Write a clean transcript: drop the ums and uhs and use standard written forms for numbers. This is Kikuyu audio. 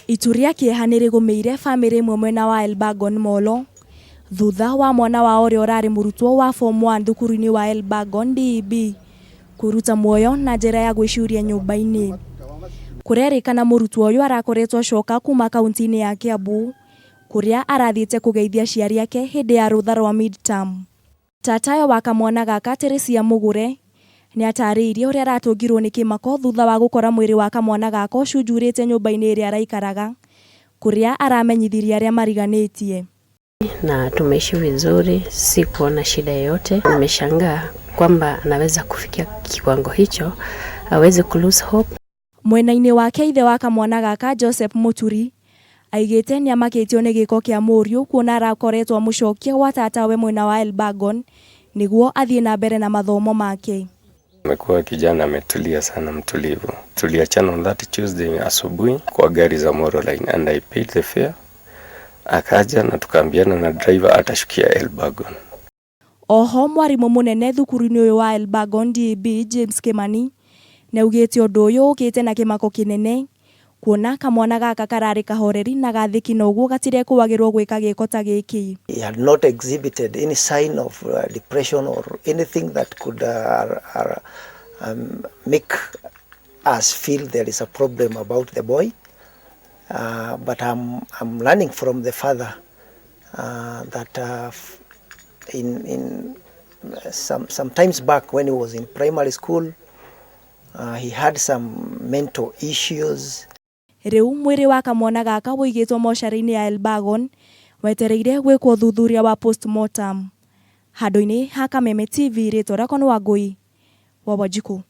Itu rĩa kĩeha nĩ rĩgũmĩire bamĩrĩ ĩmwe mwena wa Elburgon Molo thutha wa mwana wao ũrĩa ũrarĩ mũrutwo wa form 1 thukuru-inĩ wa Elburgon DEB kwĩruta muoyo na njĩra ya gwĩcuria nyũmba-inĩ. Kũrerĩkana mũrutwo ũyũ arakoretwo acoka kuma kaunti-inĩ ya Kiambu kũrĩa arathiĩte kũgeithia aciari ake hĩndĩ ya rũtha rwa mid-term. Tatayo wa kamwana gaka Teresia Mũgũre nĩatarĩirie ũrĩa aratũngirwo nĩ kĩmako thutha wa gũkora mwĩrĩ wa kamwana gaka ũcunjurĩte nyũmba-inĩ ĩrĩa araikaraga kũrĩa aramenyithirie arĩa mariganĩtie. Na tumeishi vizuri, sikuona shida yoyote. Nimeshangaa kwamba anaweza kufikia kiwango hicho, aweze ku lose hope. Mwena-inĩ wake ithe wa kamwana gaka Joseph Mũturi aigĩte nĩamakĩtio nĩ gĩko kĩa mũriũ kuona arakoretwo amũcokia gwa tatawe mwena wa Elburgon nĩguo athiĩ na mbere na mathomo make. Amekuwa kijana ametulia sana, mtulivu. Tuliachana on that Tuesday asubuhi kwa gari za Molo Line and I paid the fare. Akaja na tukaambiana na driver atashukia Elburgon. Oho mwarimũ mũnene thukuru-inĩ ũyũ wa Elburgon DEB James Kimani nĩaugĩte ũndũ ũyũ ũkĩte na kĩmako kĩnene kuona kamwana gaka kararĩ kahoreri na gathĩki na ũguo gatirekũagĩrwo gwĩka gĩko ta gĩkĩ. He had not exhibited any sign of depression or anything that could make us feel there is a problem about the boy. But I'm learning from the father that in some times back when he was in primary school, he had some mental issues. Rĩu mwĩrĩ wa kamwana gaka wũigĩtwo mocarĩ-inĩ ya Elburgon wetereire gwĩkwo ũthuthuria wa postmortem. Handũ-inĩ ha Kameme TV rĩtwa rĩakwa nĩ Wangũi wa Wanjikũ.